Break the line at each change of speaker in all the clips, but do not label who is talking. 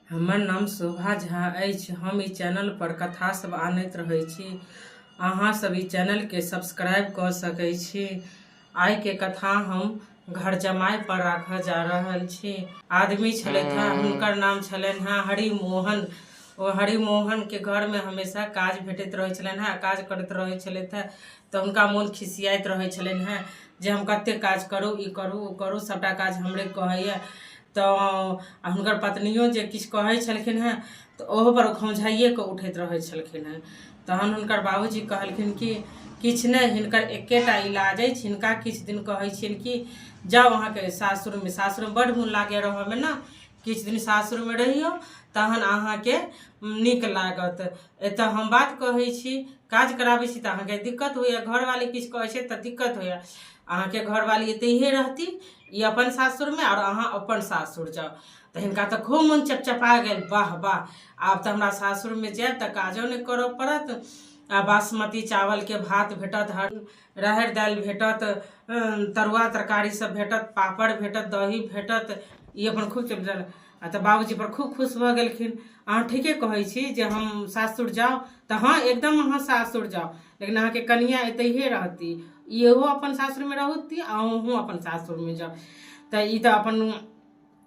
हमर नाम शोभा झा अछि। हम ई चैनल पर कथा सब आनैत रहै छी। अहाँ सब ई चैनल के सब्सक्राइब कऽ सकै छी। आइ के कथा हम घर जमाय पर राखऽ जा रहल छी। आदमी छलथि हेँ, हुनकर नाम छलनि हेँ हरिमोहन। ओ हरिमोहन के घर में हमेशा काज भेटैत रहै छलनि हेँ, काज करैत रहै छलथि हेँ, तऽ हुनका मोन खिसियाइत रहै छलनि हेँ जे हम कते काज करू, ई करू, ओ करू, सभटा काज हमरे कहैए। तऽ आ हुनकर पत्नियो जे किछु कहै छलखिन हेँ तऽ ओहोपर ओ खौँझाइए कऽ उठैत रहै छलखिन हेँ। तहन हुनकर बाबूजी कहलखिन कि किछु नहि, हिनकर एकेटा इलाज अछि, हिनका किछु दिन कहै छियनि कि जाउ अहाँके सासुरमे, सासुरमे बड्ड मोन लागैए रहऽमे ने, किछु दिन सासुरमे रहियौ तहन अहाँके नीक लागत। एतऽ हम बात कहै छी, काज कराबै छी तऽ अहाँके दिक्कत होइए, घरवाली किछु कहै छै तऽ दिक्कत होइए। अहाँके घरवाली एतहिए रहती, ई अपन सासुरमे आओर अहाँ अपन सासुर जाउ। तऽ हिनका तऽ खूब मोन चपचपा गेल, वाह वाह, आब तऽ हमरा सासुरमे जायब तऽ काजो नहि करऽ पड़त आ बासमती चावलके भात भेटत, राहरि दालि भेटत, तरुआ तरकारी सब भेटत, पापड़ भेटत, दही भेटत। ई अपन खूब चपचप आ तऽ बाबूजी पर खूब खुश भऽ गेलखिन। अहाँ ठीके कहै छी जे हम सासुर जाउ तऽ हँ, एकदम अहाँ सासुर जाउ, लेकिन अहाँके कनिया एतहिए रहती, इहो अपन सासुरमे रहती आ अहूँ अपन सासुरमे जाउ। तऽ ई तऽ अपन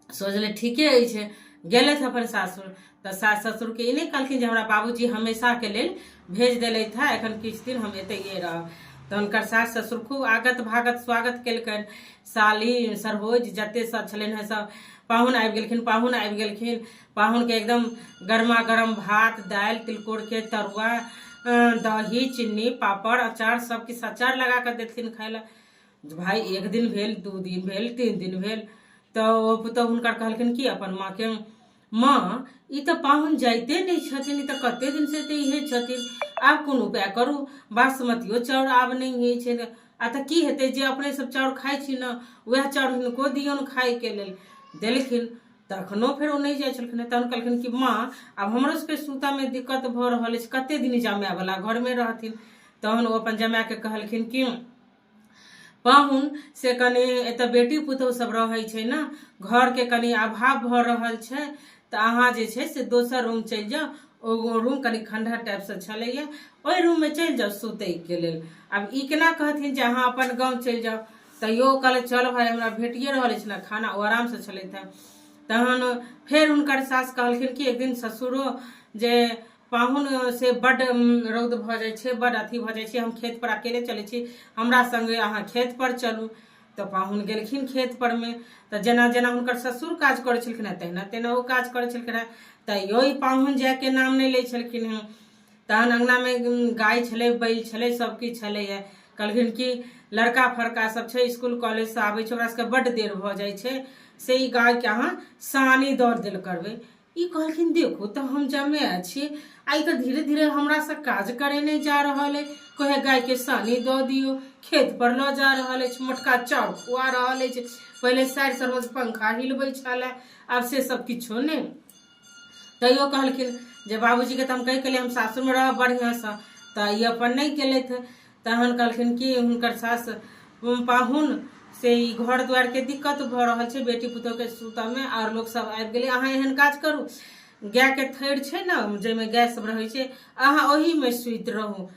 सोचले ठीके अछि, गेलथि अपन सासुर। तऽ सास ससुरके ई नहि कहलखिन जे हमरा बाबूजी हमेशाके लेल भेज देलथि हँ, एखन किछु दिन हम एतहिए रहब। तऽ हुनकर सास ससुर खूब आगत भागत स्वागत केलकनि। साली सरहोज जते सब छलनि हेँ सब, पाहुन आबि गेलखिन, पाहुन आबि गेलखिन। पाहुनके एकदम गरमा गरम भात दालि तिलकोरके तरुआ, दही चिन्नी पापड़ अचार सब किछु अचार लगा कऽ देलखिन खाय लए। भाय एक दिन भेल, 2 दिन भेल, 3 दिन भेल, तऽ ओ पुतहु हुनकर कहलखिन कि अपन माँके, माँ ई तऽ पाहुन जाइते नहि छथिन, ई तऽ कते दिनसँ एते इहे छथिन, आब कोन उपाय करू, बासमतियो चाउर आब नहि होइ छै आ तऽ की हेतै, जे अपने सब चाउर खाइ छी ने वएह चाउर हिनको दियौन खायके लेल। देलखिन, तखनो फेर ओ नहि जाइ छलखिन। तहन कहलखिन कि माँ आब हमरो सबके सुतऽमे दिक्कत भऽ रहल अछि, कते दिन जमायवला घरमे रहथिन। तहन ओ अपन जमायके कहलखिन कि पाहुन से कनि एतऽ बेटी पुतहु सब रहै छै ने, घरके कनि अभाव भऽ रहल छै, तऽ अहाँ जे छै से दोसर रूम चलि जाउ। ओ रूम कनि खण्डहर टाइपसँ छलैए, ओहि रूममे चलि जाउ सुतैके लेल। आब ई केना कहथिन जे अहाँ अपन गाँव चलि जाउ। तैयो ओ कहलथि चल भाय, हमरा भेटिए रहल अछि ने खाना। ओ आरामसँ छलथि हेँ। तहन फेर हुनकर सास कहलखिन कि एक दिन ससुरो जे पाहुन से बड्ड रौद भऽ जाइ छै, बड्ड अथी भऽ जाइ छै, हम खेत पर अकेले चलै छी, हमरा संगे अहाँ खेत पर चलू। तऽ पाहुन गेलखिन खेत पर मे, तऽ जेना जेना हुनकर ससुर काज करै छलखिन हेँ तहिना तहिना ओ काज करै छलखिन हेँ। तैयो ई पाहुन जायके नाम नहि लै छलखिन हेँ। तहन अङ्गनामे गाय छलै, बैल छलै, सब किछु छलैए। कहलखिन कि लड़का फड़का सब छै, इसकुल कॉलेजसँ आबै छै, ओकरा सबके बड्ड देर भऽ जाइ छै, से ई गायके अहाँ सानी दऽ देल करबै। ई कहलखिन देखू तऽ हम जमे छी आ ई तऽ धीरे धीरे हमरासँ काज करे नहि जा रहल अइ, कहे गायके सानी दऽ दियौ, खेत पर लऽ जा रहल अछि, मोटका चाउर खुआ रहल अछि, पहिले सारि सरोज पंखा हिलबै छलै, आब से सब किछो नहि। तैयो कहलखिन जे बाबूजीके तऽ हम कहि केलियै हम सासुरमे रहब बढ़िआँसँ, तऽ ई अपन नहि केलथि। तहन कहलखिन कि हुनकर सास, पाहुन से ई घर दुआरिके दिक्कत भऽ रहल छै बेटी पुतोहके सुतऽमे, आओर लोक सब आबि गेलै, अहाँ एहन काज करू, गायके थैर छै ने जाहिमे गाय सब रहै छै, अहाँ ओहीमे सुति रहू।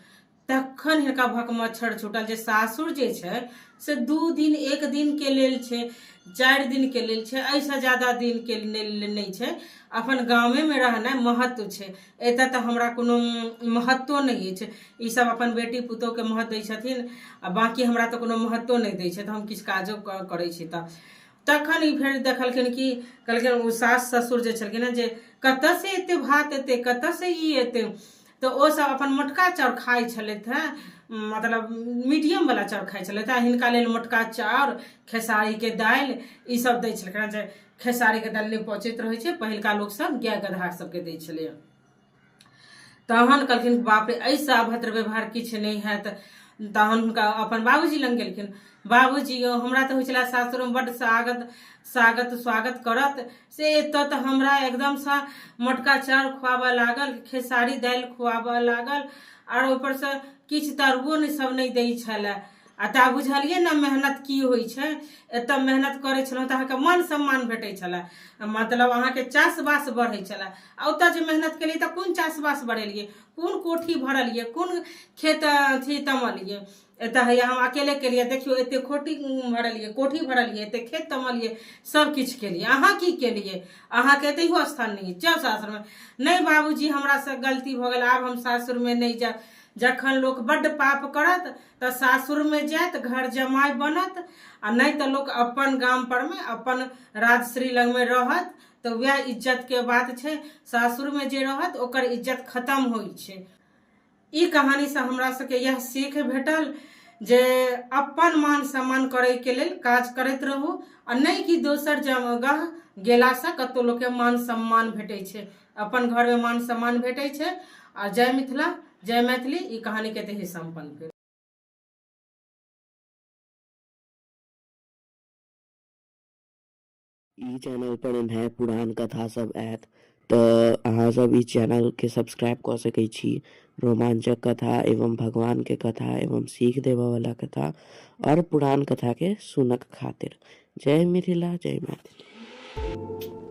तखन हिनका भकमच्छर छूटल जे सासुर जे छै से 2 दिन 1 दिनके लेल छै, 4 दिनके लेल छै, एहिसँ ज्यादा दिनके लेल नहि छै। अपन गामेमे रहनाइ महत्व छै, एतऽ तऽ हमरा कोनो महत्वो नहि अछि। ई सब अपन बेटी पुतोहके महत्व दै छथिन आ बाँकी हमरा तऽ कोनो महत्वो नहि दै छथि, हम किछु काजो करै छी तऽ। तखन ई फेर देखलखिन कि कहलखिन ओ सास ससुर जे छलखिन हेँ जे कतऽसँ एते भात एतै, कतऽसँ ई एतै। तऽ ओ सब अपन मोटका चाउर खाइ छलथि हेँ, मतलब मीडियम वाला चाउर खाइ छलथि हेँ, हिनका लेल मोटका चाउर खेसारीके दालि ई सब दै छलखिन हेँ। जे खेसारीके दालि नहि पचैत रहै छै, पहिलका लोक सब गाय गदहा सबके दै छलैए। तहन कहलखिन बाप रे, एहिसँ अभद्र व्यवहार किछु नहि हैत। तहन हुनका अपन बाबूजी लग गेलखिन, बाबूजी यौ हमरा तऽ होइ छलै सासुरमे बड्ड स्वागत स्वागत स्वागत करत, से एतऽ तऽ हमरा एकदमसँ मोटका चाउर खुआबऽ लागल, खेसारी दालि खुआबऽ लागल, आर ऊपरसँ किछु तरुओ नहि सब नहि दै छलै। आ ता बुझलियै ने मेहनत की होइ छै। एतऽ मेहनत करै छलहुँ तऽ अहाँके मान सम्मान भेटै छलए, मतलब अहाँके चास बास बढ़ै छलए। आ ओतऽ जे मेहनत केलियै तऽ कोन चास बास बढ़ेलियै, कोन कोठी भरलियै, कोन खेत अथी तमलियै? एतऽ हैया हम अकेले केलियै, देखियौ एते खोटी भरलियै, कोठी भरलियै, एते खेत तमलियै, सब किछु केलियै। अहाँ की केलियै? अहाँके एतहियो स्थान नहि। जाउ सासुरमे। नहि बाबूजी, हमरासँ गलती भऽ गेल, आब हम सासुरमे नहि जायब। जखन लोक बड्ड पाप करत तऽ सासुरमे जायत, घर जमाय बनत, आ नहि तऽ लोक अपन गाम परमे अपन राजश्री लगमे रहत तऽ वएह इज्जतके बात छै। सासुरमे जे रहत ओकर इज्जत खतम होइ छै। ई कहानीसँ हमरा सबके इएह सीख भेटल जे अपन मान सम्मान करैके लेल काज करैत रहू, आ नहि कि दोसर जगह गेलासँ कतहु लोकके मान सम्मान भेटै छै। अपन घरमे मान सम्मान भेटै छै। आ जय मिथिला, जय मैथिली। ई कहानीके एतहि ही सम्पन्न भेल।
ई चैनल पर एनाहे पुरान कथा सब आयत, तऽ अहाँ सब ई चैनल के सब्सक्राइब कऽ सकै छी। रोमांचक कथा एवं भगवान के कथा एवं सीख देबऽ वाला कथा और पुरान कथा के सुनक खातिर। जय मिथिला, जय मैथिली।